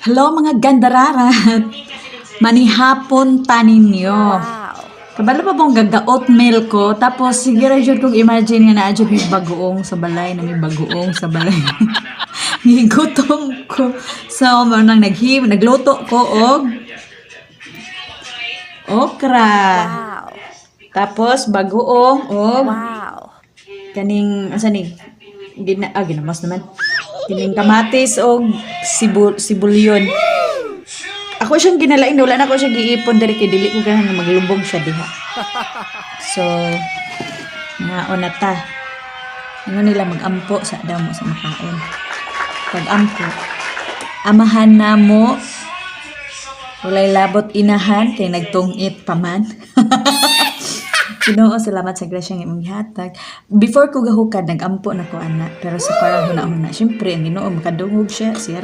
Hello, mga gandararat! Manihapon ta ninyo. Wow. Kabalo pa bang gaga-oatmeal ko? Tapos sige ra jud kong imagine nga naa jud may bagoong sa balay, na may bagoong sa balay. Gigutom ko. So, mao nang nagluto ko og okra. Wow. Tapos bagoong og kaning asa ni? Ginamos naman. Kining kamatis og sibulyon. Ako siyang ginalain, wala na ako siya giipon diri kay dili ko ganahan nga maglubog siya diha. So, ngaon na ta. Ano nila magampo sa damo sa makaon. Pag ampo, Amahan namo, walay labot inahan kay nagtungit pa man. Ginoo, salamat sa grasya nga imong gihatag. Before ko gahukad, nagampo na ko ana, pero sa parang huna-huna, syempre ang Ginoo makadungog siya, siya.